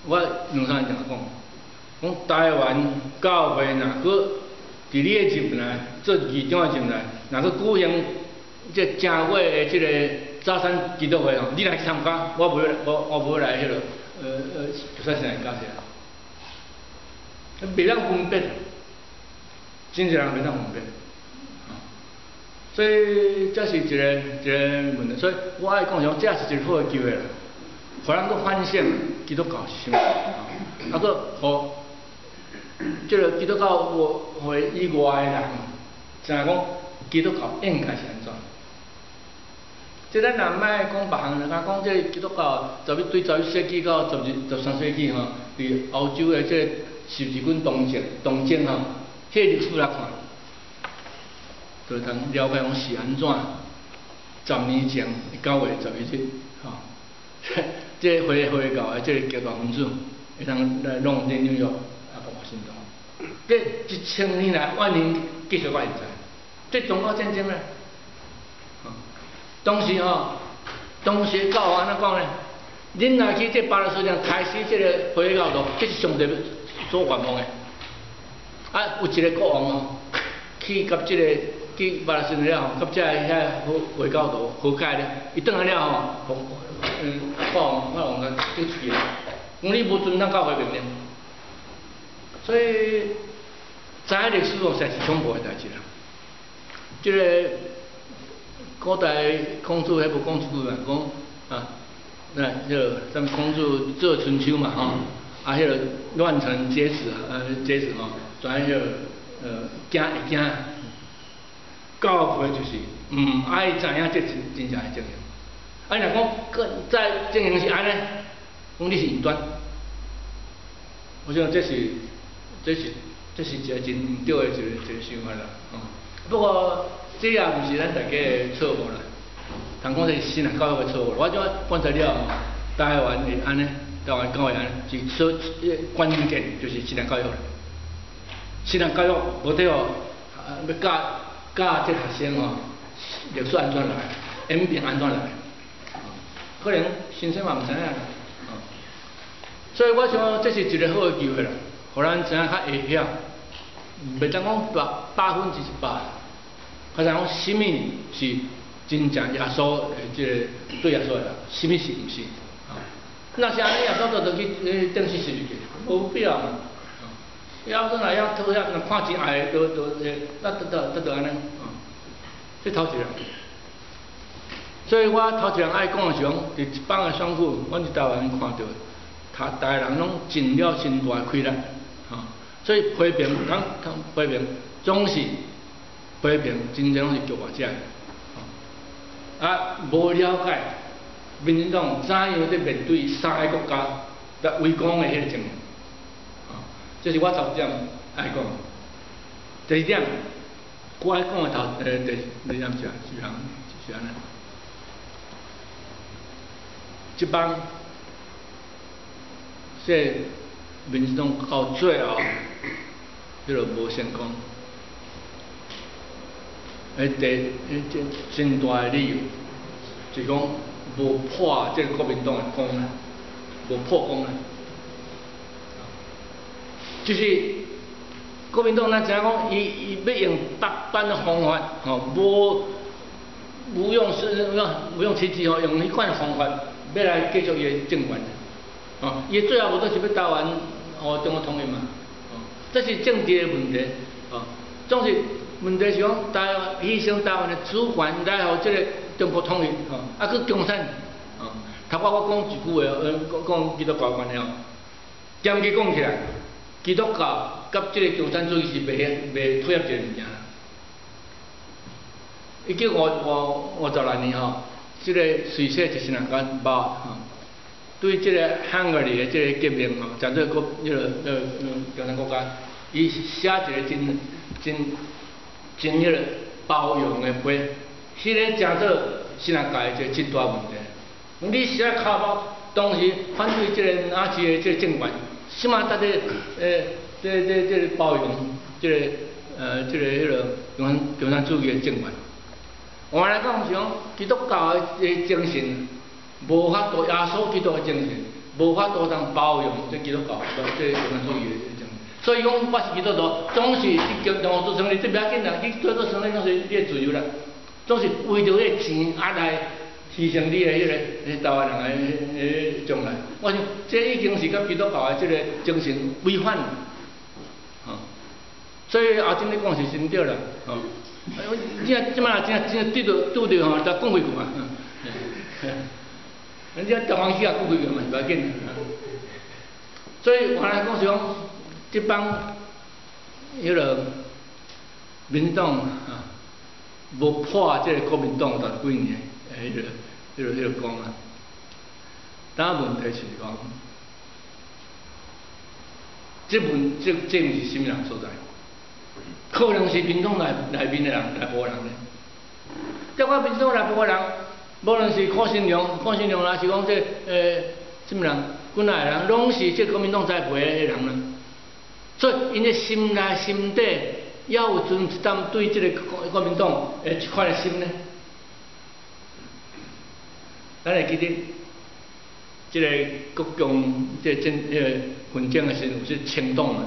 我兩三年前講，講台灣教會若閣佇你的入來做議長的入來，若閣舉行這正月的這个早餐祈禱會吼，你來參加，我袂我我無來彼落，就算是來教者，袂當分別，真濟人袂當分別，所以這是一個一個問題，所以我愛講啥，這是一個好的機會啦，予咱閣反省基督教是啥物，啊閣予這个基督教會以外的人，知影講基督教應該是按怎。這咱若毋愛講別項，若講這个基督教對11世紀到12、13世紀吼，佇歐洲的這个十字軍東征吼，彼个歷史來看，就會當了解講是按怎。10年前9月11日，吼，這個回教的這个極端分子會當來弄進紐約啊，佮華盛頓。這1000年來萬年繼續到現在，這宗教戰爭咧。當時吼，當時教皇按怎講呢？恁若去這巴勒斯坦刣死這个回教徒，這是上帝所願望的。啊，有一个國王吼，去佮這个去巴勒斯坦了後，佮這个遐回教徒和解咧，伊轉來了後，國王共趕出去，講你無遵守教會命令。所以，知影歷史哦，實在是恐怖的代誌啦。這个古代孔子彼無講一句嘛，講啊，那彼个啥物孔子做春秋嘛吼，啊，彼个亂臣賊子，賊子吼，知影彼个驚會驚。教會就是毋愛知影這真真正的情形。啊，若講閣再情形是按呢，講你是異端。我想這是一個真毋對的一個想法啦，吼。不過這也毋是咱大家的錯誤啦，通講這是新教育的錯誤。我怎觀察了後，台灣會按呢，台灣教會按呢，是說關鍵就是新教育。新教育無對哦，欲教教這學生吼，歷史按怎來，演變按怎來，可能先生嘛毋知影，所以我想這是一個好的機會啦，予咱知影較會曉，袂當講100%，較知講啥物是真正耶穌的這个對耶穌的，啥物是毋是？若是按呢，耶穌就去釘死十字架，無必要嘛。耶穌若曉討厭，若看真愛的，就那得得得就按呢，這頭一个。所以我頭一項愛講的是講，佇這擺的選舉，阮佇台灣看著，逐家人攏盡了真大的氣力，吼。所以批評講批評總是批評，真正攏是局外者，啊，無了解民進黨怎樣佇面對三个國家來圍攻的彼个情形，這是我頭一點愛講。第二點，我愛講的頭第二點是是按呢。這擺這民進黨到最後，彼个無成功，第真真大的理由，就是講無破這个國民黨的功啦，無破功啦。就是國民黨咱知影講，伊欲用百般的方法，吼，無用是無用其技吼，用彼款方法，欲來繼續伊的政權。哦，伊最後無都是欲台灣予中國統一嘛？哦，這是政治的問題。哦，總是問題是講台灣犧牲台灣的主權來予這个中國統一，吼，啊閣共產。哦，頭拄我講一句話，講講基督教關係吼，嚴格講起來，基督教佮這个共產主義是袂配合一个物件。1956年吼，這个瑞士一神學家吼，對這个匈牙利的這个革命吼，誠做國彼个彼个共產國家，伊寫一个真真真彼个包容的批，彼个誠做神學界一個真大問題。你寫跤包當時反對這个納粹的這个政權，啥物搭咧這這這個包容這个這个彼个共產主義的政權。換來講是講，基督教的精神無法度，耶穌基督的精神無法度通包容這基督教，這共產主義的精神。所以講，我是基督徒，總是你叫讓我做生意，這不要緊啦，你做做生意攏是你的自由啦，總是為著彼個錢啊來犧牲你的彼個台灣人的彼個將來。我想，這已經是佮基督教的這個精神違反。吼，所以阿珍你講是真對啦，吼。你若這擺真真對著拄著吼，就講幾句嘛。人家台灣去也講幾句嘛是無要緊。所以原來講是講，這幫彼個民黨啊，無破這個國民黨十幾年的彼個講啊。但問題是講，這問這這毋是啥物人所在？可能是民黨內內面的人，內部的人咧。這我民黨內部的人，無論是柯新良、柯新良，還是講這啥物人，軍內的人，攏是這國民黨栽培的人啦。所以，𪜶的心內心底，猶有存一點對這個國民黨的這款的心呢。咱會記得，這個國共這個戰、這個紛爭的時陣，有這清黨嘛？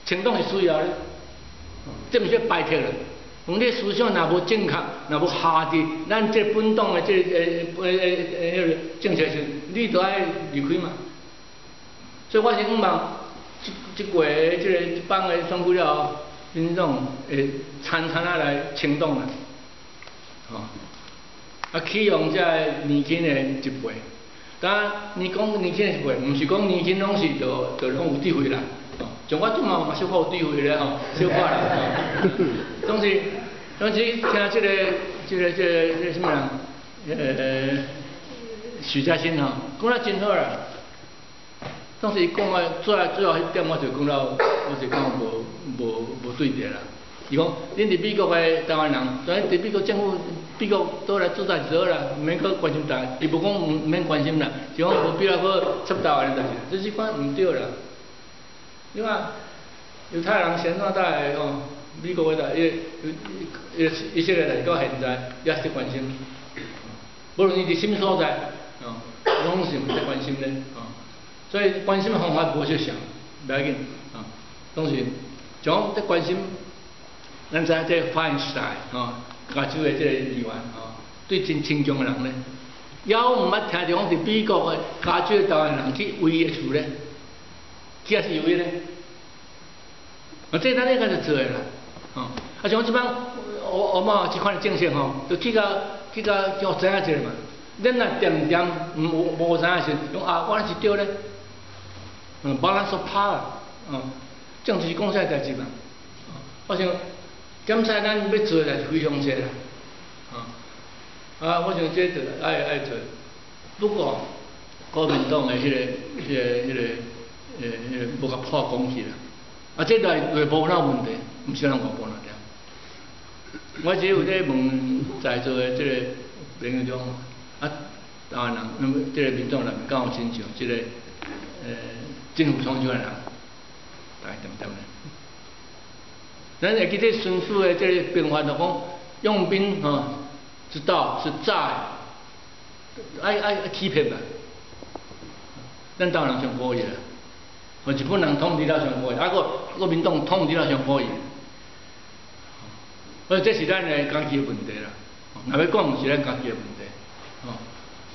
清黨是需要的，這毋是排斥啦。講你思想若無正確，若無合佇咱這本黨的這個彼個政策時，你就愛離開嘛。所以我是希望，這這過這個這擺的選舉了後，民眾會參參仔來清黨啦，吼，啊，啟用這個年輕的一輩。當然，你講年輕的一輩，毋是講年輕攏是就就攏有智慧啦。像我這馬嘛小可有智慧咧吼，小可啦。總是總是聽這個這個這個這個啥物人，許家欣吼，講得真好啦。當時伊講的最最後彼點，我就講了，我就講無無無對著啦。伊講，恁佇美國的台灣人，當然佇美國政府，美國倒來做代志就好啦，毋免閣關心台灣。伊無講毋免關心啦，是講無必要閣插台灣的代誌，這是款毋對啦。你看，猶太人先怎帶來吼？美國的代，伊伊以色列代誌到現在也是關心，無論伊佇啥物所在，哦，攏是毋在關心咧，哦。所以關心的方法無相仝，袂要緊，啊，總是像這關心，咱知影這 Feinstein 吼，加州的這個議員吼，對真親共的人咧，猶毋捌聽著講佇美國的加州的台灣人去圍伊的厝咧，去遐示威咧，啊，這咱應該是做的啦，吼，啊像這擺奧巴馬這款的政策吼，就去甲去甲叫知影一下嘛。恁若恬恬毋無知影時，講啊，我是對咧，balance of power，政治是講啥代誌嘛？我想檢查咱欲做的代誌非常濟啦，啊，我想這就愛愛做。不過國民黨的彼個、彼個、彼個、彼個無共破講去啦，啊，這內內部哪有問題？毋是咱外部爾。我只有咧問在座的這個朋友中，啊，台灣人，那麼這個民眾內面敢有親像這個政府創這款人，大概恬恬咧？咱會記得孫子的這個兵法就講，用兵吼之道是詐，愛愛欺騙嘛。咱台灣人上可以啦，日本人統治了上可以，啊閣國民黨統治了上可以。所以這是咱的家己的問題啦。若欲講是咱家己的問題，吼。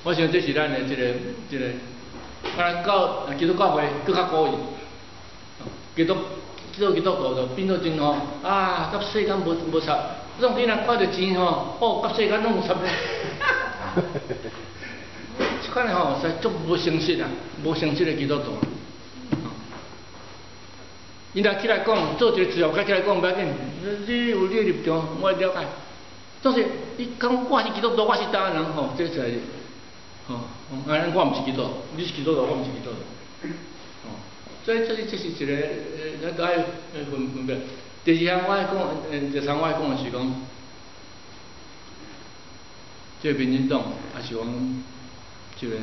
我想這是咱的這個這個，啊，教基督教會閣較古意，基督做基督徒就變做真吼，啊，佮世間無無插，總你若看著錢吼，哦，佮世間攏有插咧。這款的吼，實在足無誠實啊，無誠實的基督徒。伊若起來講，做一個自由家起來講，無要緊，你有你的立場，我了解。總是你講我是基督徒，我是台灣人吼，這才是吼，啊，我毋是基督徒，你是基督徒，我毋是基督徒。吼，所以這是這是一個，咱都愛分分別。第二項我愛講，第三我愛講的是講，這個民進黨也是講，這個為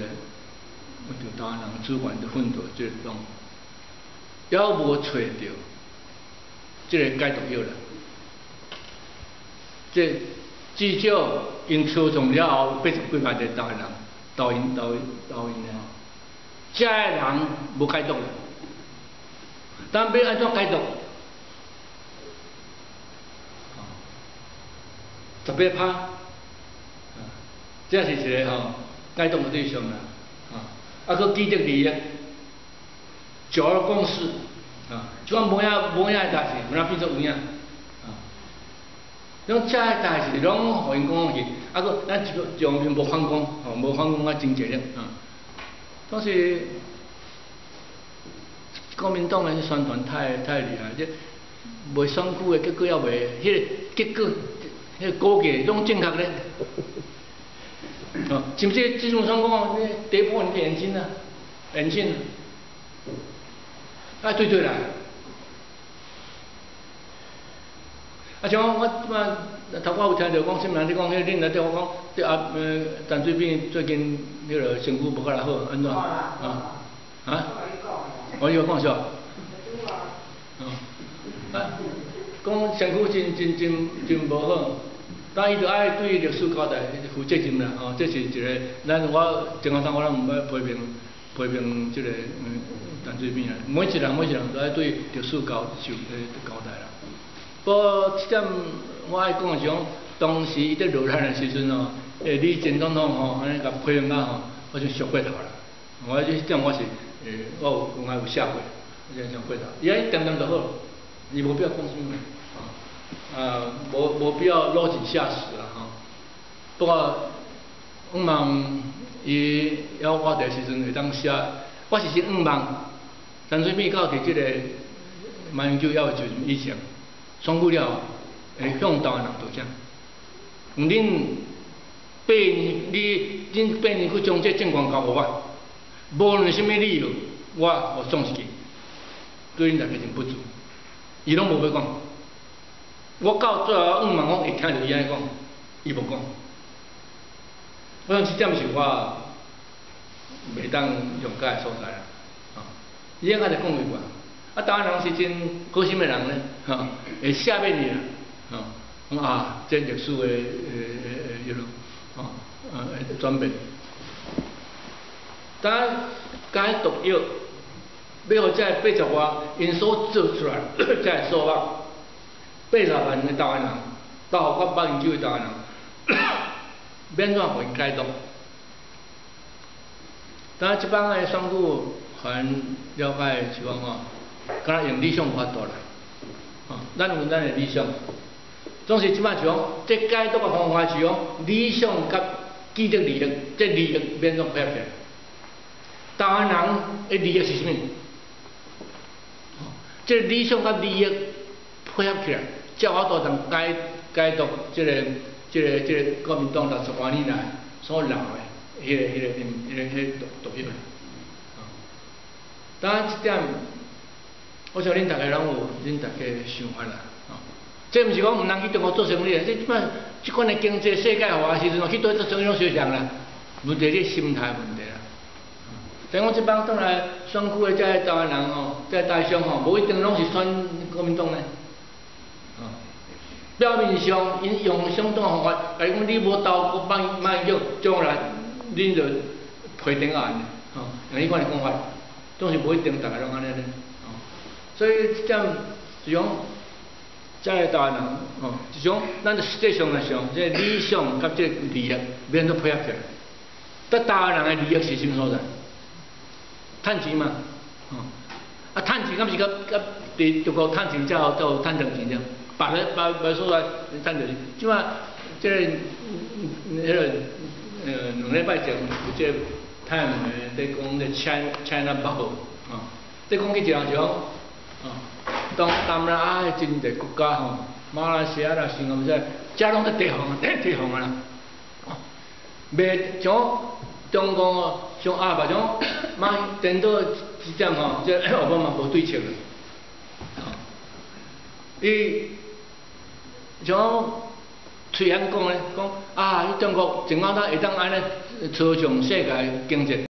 著台灣人主權的奮鬥這個黨，猶無揣著這個解毒藥啦。這至少𪜶操縱了後，八十幾萬個台灣人投𪜶投投𪜶的吼，遮个人無解毒，但欲按怎解毒？18%，這是一個吼解毒的對象啦，啊，閣既得利益，九二共識，啊，這款無影無影的代誌，欲怎變做有影？啊，種遮个代誌攏予𪜶講去，啊，閣咱一方面無反攻，吼，無反攻啊真濟咧，啊，當時國民黨的宣傳太厲害，這袂選舉的結果猶袂，彼個結果，彼個估計攏正確咧。哦，甚至這種選講，你跌破你的眼鏡啊，眼鏡，啊對對啦。啊像我這擺頭拄有聽著講啥物人咧講，彼恁內底我講，這啊陳水扁最近彼个身軀無較來好，按怎？啊？啊？我有講啥？哦，啊，講身軀真真真真無好，但伊著愛對歷史交代負責任啦，吼，這是一個，咱我前後當我攏毋愛批評批評這個陳水扁啊，每一人每一人都愛對歷史交受交代啦。不過這點我愛講的是講，當時伊佇落來的時陣吼，李前總統吼，按呢共批評啊吼，我就俗過頭啦。我這點我是，我有公開有寫過，我這想過頭，伊按呢恬恬就好，伊無必要講啥物，啊，無必要落井下石啦吼。不過，向望伊猶活佇時陣會當寫，我是真向望陳水扁到佇這個馬英九猶會就任以前，選舉了會向台灣人道歉。恁八年，你恁八年去將這政權交予我，無論啥物理由，我予送出去，對恁大家真不足。伊攏無欲講，我到最後向望講會聽著伊按呢講，伊無講。我想這點是我袂當諒解的所在啦。吼，伊應該就講袂過。啊，台灣人是真好心的人咧，吼，會赦免你啦，吼，講啊，這歷史的的彼落，吼，轉變。當解毒藥，欲予這80外，𪜶所做出來這个數目，80萬的台灣人，包括馬英九的台灣人，欲按怎予𪜶解毒？當這擺的選舉，予咱了解的是講吼，敢若用理想無法度啦，吼，咱有咱的理想，總是這擺是講，這解毒的方法是講理想佮既得利益，這利益欲按怎配合起來？台灣人的利益是啥物？這個理想佮利益配合起來，才有法度通解解毒這個、這個、這個國民黨60外年來所留的彼個、彼個、彼個、彼個毒毒藥。當然，這點我想恁逐家攏有恁逐家的想法啦。這毋是講毋通去中國做生意，這這擺這款的經濟世界化的時陣，去佗做生意攏相像啦。問題是心態問題啦。所以講這擺轉來選區的這个台灣人吼，這个台商吼，無一定攏是選國民黨呢。表面上𪜶用相當方法，共你講你無投馬馬英九，將來恁就賠頂案吼，用彼款的講法，總是無一定逐个攏按呢咧。所以這點是講，這个台灣人吼，是講咱實際上來想，這个理想佮這个利益欲按怎配合起來？佮台灣人的利益是啥物所在？趁錢嘛，吼，啊趁錢敢是佮佮佇中國趁錢才有才有趁著錢著，別个別別所在趁著錢。這擺這个彼个2禮拜前有這個 Time 的佇講這 China Bubble，吼，這講起一人就講，吼，東南亞的真濟國家吼，馬來西亞啦、新加坡這，遮攏佇提防提防啊啦，袂像中共像鴨吧，像馬顛倒這點吼，這奧巴馬無對策啦，伊像喙癇講咧，講啊，你中國怎啊會當按呢操縱世界經濟？